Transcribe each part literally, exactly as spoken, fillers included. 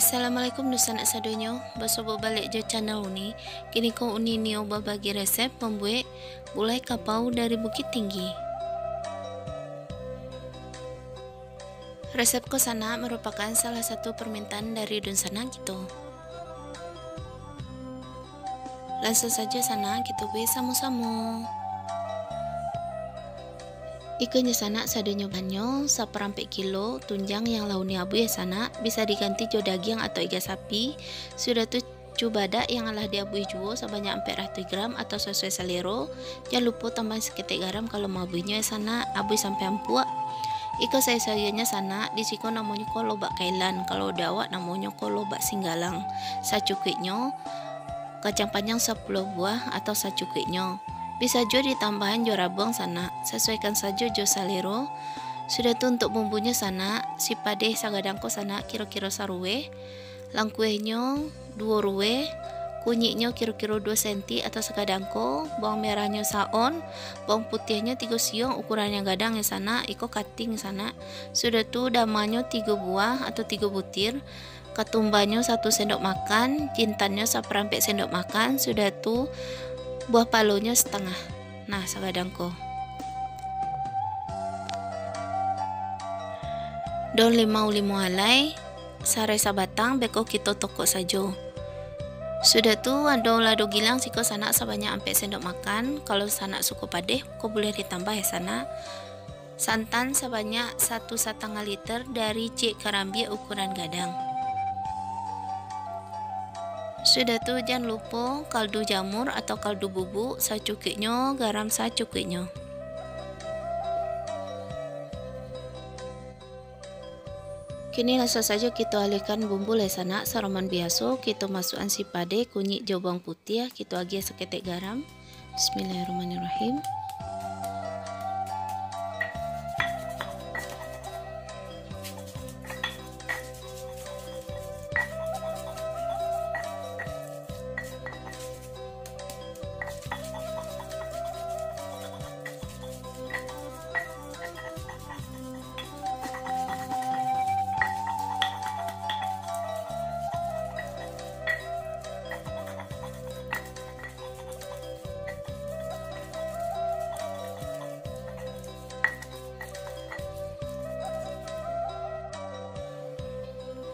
Assalamualaikum dunsanak sadonyo, basobok baliak jo channel Uni. Kini ko Uni nio babagi resep mambuek gulai kapau dari Bukittinggi. Resep ko sanak marupakan salah satu permintaan dari dunsanak kito. Langsung sajo sanak kito buek samo-samo. Ikonyo sanak sadonyo bahannyo, saparampek kilo tunjang yang lah Uni abuih sanak, bisa diganti jo dagiang atau iga sapi. Sudah tu, cubadak yang alah diabuih juo sabanyak ampek ratuih gram atau sasuai salero. Jan lupo tambahan saketek garam kalau maabuihnyo ya sanak, abuih sampai ampuak. Iko sayur-sayuannyo sanak, di siko namonyo ko lobak kailan, kalau di awak namonyo ko lobak singgalang. Sacukuiknyo, kacang panjang sapuluah buah atau sacukuiknyo. Bisa juo ditambahan jo rabuang sanak, sasuaikan sajo jo salero. Sudah tu untuak bumbunyo sanak, sipadeh sagadang ko sanak kiro-kiro saruweh, langkuehnyo duo ruweh, kunyiknyo kiro-kiro duo senti atau sagadang ko, bawang merahnyo saon, bawang putiahnyo tigo siong ukuran yang gadang ya sanak, iko kating sanak. Sudah tu damanyo tigo buah atau tigo butir, katumbanyo satu sendok makan, jintannyo saparampek sendok makan, sudah tu buah palonyo satangah. Nah, sagadang ko. Daun limau limo alai, sarai sabatang, beko kito tokok sajo. Sudah tu, daun lado gilang siko sanak sabanyak ampek sendok makan, kalau sanak suko padeh, ko buliah ditambah ya sanak. Santan sabanyak satu satangah liter dari ciek karambia ukuran gadang. Sudah tu, jan lupo kaldu jamur atau kaldu bubuk sacukuiknyo, garam sacukuiknyo. Kini langsung sajo kito alihkan bumbu lai sanak, saroman biaso, kito masuakan sipadeh, kunyik jo bawang putiah, kito agiah saketek garam. Bismillahirrahmanirrahim.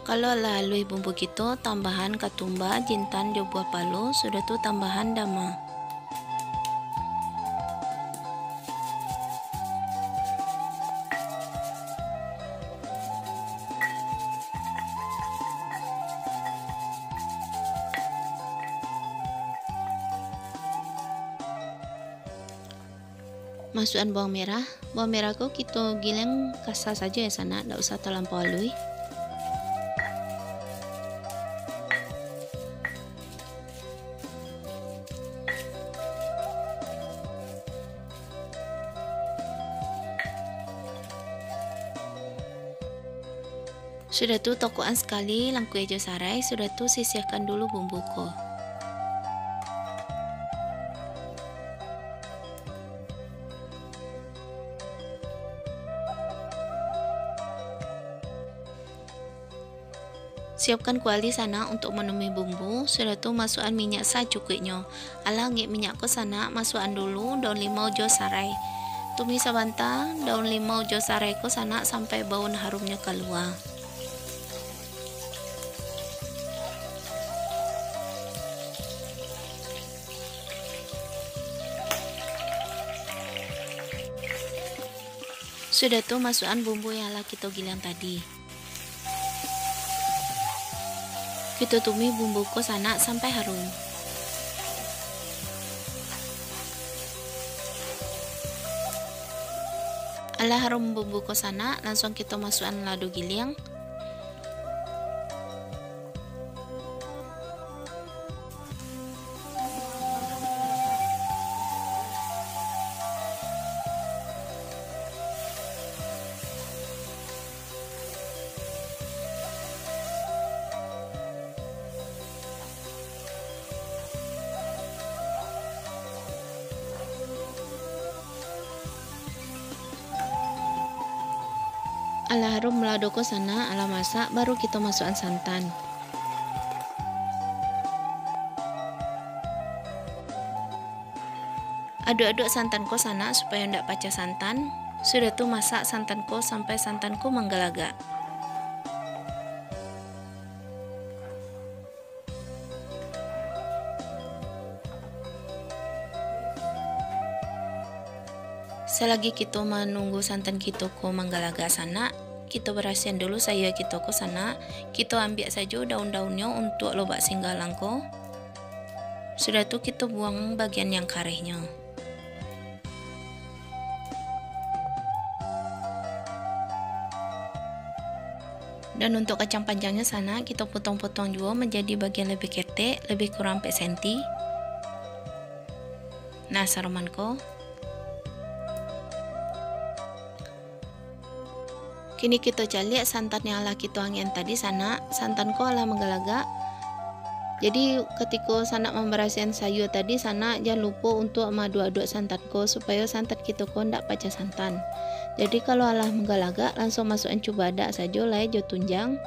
Kalau lah aluih bumbu kito, tambahan katumba, jintan jo buah palo, sudah tu tambahan dama. Masuakan bawang merah. Bawang merah ko kito giling kasa sajo ya sanak, ndak usah talampau aluih. Sudah tu tokokan sakali langkueh jo sarai, sudah tu sisiahkan dulu bumbu ko. Siapkan kuali sanak untuk manumis bumbu, sudah tu masuakan minyak sacukuiknyo. Alah angek minyak ko sanak, masuakan dulu daun limau jo sarai. Tumis sabanta daun limau jo sarai ko sanak sampai bau nan harumnyo kalua. Sudah tu masuakan bumbu yang lah kito giling tadi. Kito tumis bumbu ko sanak sampai harum. Alah harum bumbu ko sanak, langsuang kito masuakan lado giling. Alah harum lado ko sanak, alah masak, baru kito masuakan santan. Aduk-aduk santan ko sanak supayo ndak pacah santan. Sudah tu masak santan ko sampai santan ko manggalagak. Salagi kito manunggu santan kito ko manggalagak sanak, kito barasiahan dulu sayua kito ko sanak. Kito ambiak sajo daun-daunnyo untuak lobak singgalang ko. Sudah tu kito buang bagian yang karehnyo. Dan untuk kacang panjangnyo sanak, kito potong-potong juo manjadi bagian labiah ketek, labiah kurang ampek senti. Nah, saroman ko. Kini kito caliak santan yang alah kito angekan tadi sanak, santan ko alah manggalagak. Jadi, katiko sanak mambarasiahan sayua tadi, sanak jan lupo untuak maaduak-aduak santan ko, supayo santan kito ko ndak pacah santan. Jadi, kalau alah manggalagak, lansuang masuakan cubadak sajo lai jo tunjang.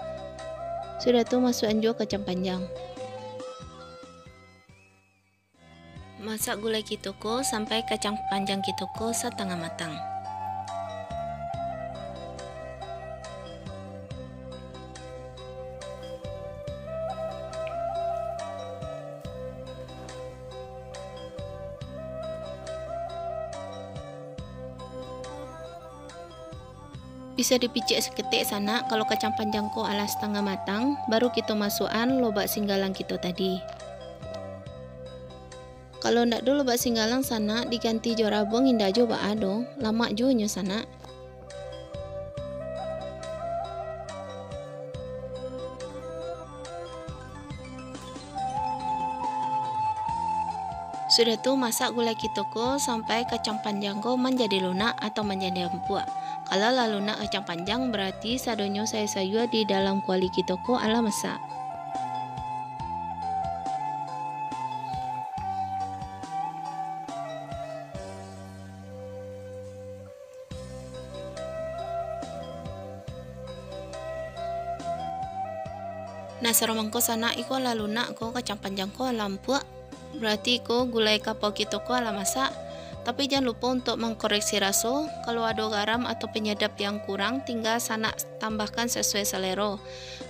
Sudah tu, masuakan juo kacang panjang. Masak gulai kito ko sampai kacang panjang kito ko satangah matang. Bisa dipicik saketek sanak, kalau kacang panjang ko alah satangah matang, baru kito masuakan lobak singgalang kito tadi. Kalau ndak ado lobak singgalang sanak, diganti jo rabuang indak juo baa doh, lamak juo nyo sanak. Sudah tu, masak gulai kito ko sampai kacang panjang ko manjadi lunak atau manjadi ampuak. Kalau lah lunak kacang panjang, barati sadonyo sayua-sayua di dalam kuali kito ko alah masak. Nah, saro mangko sanak, iko lah lunak ko, kacang panjang ko lah ampuak. Berarti ko gulai kapau kito ko lah masak. Tapi jan lupo untuak mangkoreksi raso. Kalau ado garam atau penyedap yang kurang, tingga sanak tambahkan sasuai salero.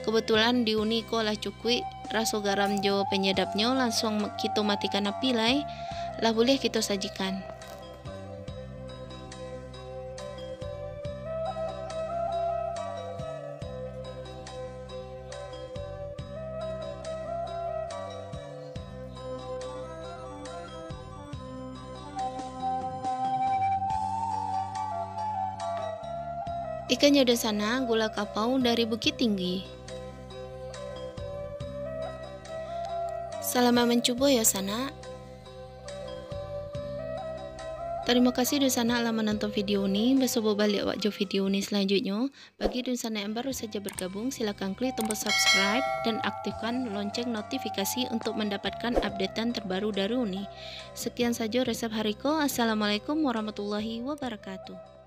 Kebetulan di uni ko lah cukuik raso garam jo penyedapnyo, lansuang kito matikan api lai. Lah buliah kito sajikan. Ikan nyo dunsanak, gula kapau dari Bukittinggi. Salamaik mancubo yo sanak. Tarimo kasih dunsanak lah manonton video ni. Basubo baliak awak jo video ni salanjuiknyo. Bagi dunsanak yang baru saja bergabung, silakan klik tombol subscribe dan aktifkan lonceng notifikasi untuk mendapatkan updatean terbaru dari Uni. Sekian saja resep hari ko. Assalamualaikum warahmatullahi wabarakatuh.